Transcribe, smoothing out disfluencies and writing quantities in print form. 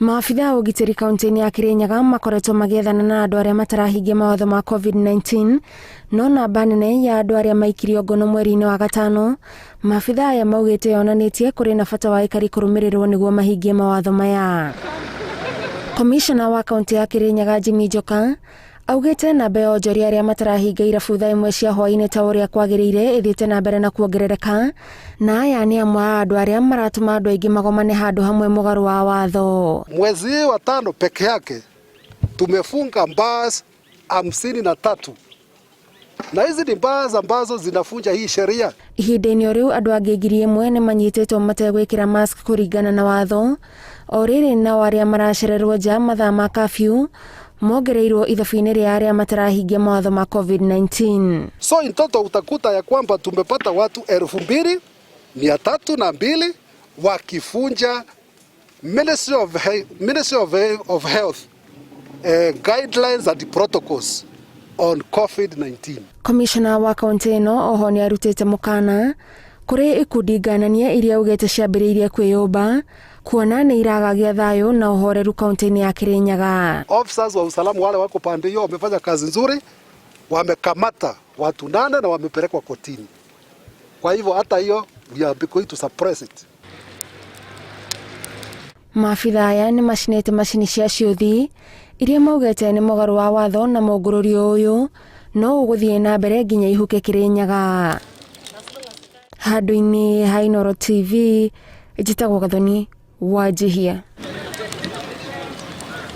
Maabitha a ũgitĩri kaunti-inĩ ya Kirinyaga makoretwo magĩethana na andũ arĩa matarahingia mawatho ma COVID-19 no namba nene ya andũ arĩa maikirio ngono mweri-inĩ wa gatano maabitha aya maugĩte yonanĩtie kũrĩ na bata wa aikari kũrũmĩrĩrwo nĩguo mahingie mawatho maya. Komishona wa kaunti ya Kirinyaga Jimmy Njoka augĩte namba ya onjoria arĩa matarahinga irabu thaa ĩmwe cia hwaĩ-inĩ ta ũrĩa kwagĩrĩire ĩthiĩte na mbere na kuongerereka na aya nĩ amwe a andũ arĩa maratũma andũ aingĩ magomane handũ hamwe mũgarũ wa watho. Mwezi hii wa tano peke yake tumefunga bars 53 na hizi ni bars ambazo zinafunja hii sheria. Ihinda-inĩ o rĩu andũ angĩ 1,000 nĩ manyitĩtwo mategwĩkĩra mask kũringana na watho. O rĩrĩ nao arĩa maracererwo nja mathaa ma curfew mongereirwo ithabu-inĩ rĩa arĩa matarahingia mawatho ma COVID-19. So in total utakuta ya kwamba tumepata watu 2,302 wakifunja Ministry of Health guidelines and protocols on COVID-19. Komishona wa kaunti ĩno oho nĩ arutĩte mũkana kũrĩ ikundi ngananie iria augĩte ciambĩrĩirie kwĩyũmba kuona nĩ iragagia thayũ na ũhoreru kaunti-inĩ ya Kirinyaga. Officers wa usalama wale wako pande hiyo wamefanya kazi nzuri, wamekamata watu nane na wamepelekwa kotini. Kwa hivyo hata hiyo we are going to suppress it. Maabitha aya nĩ macinĩte macini cia ciũthi iria maugĩte nĩ mũgarũ wa watho na mũngũrũrio ũyũ no ũgũthiĩ na mbere nginya ihuke Kirinyaga. Handũ-inĩ ha Inooro TV, njĩtagwo Gathoni Wanjihia.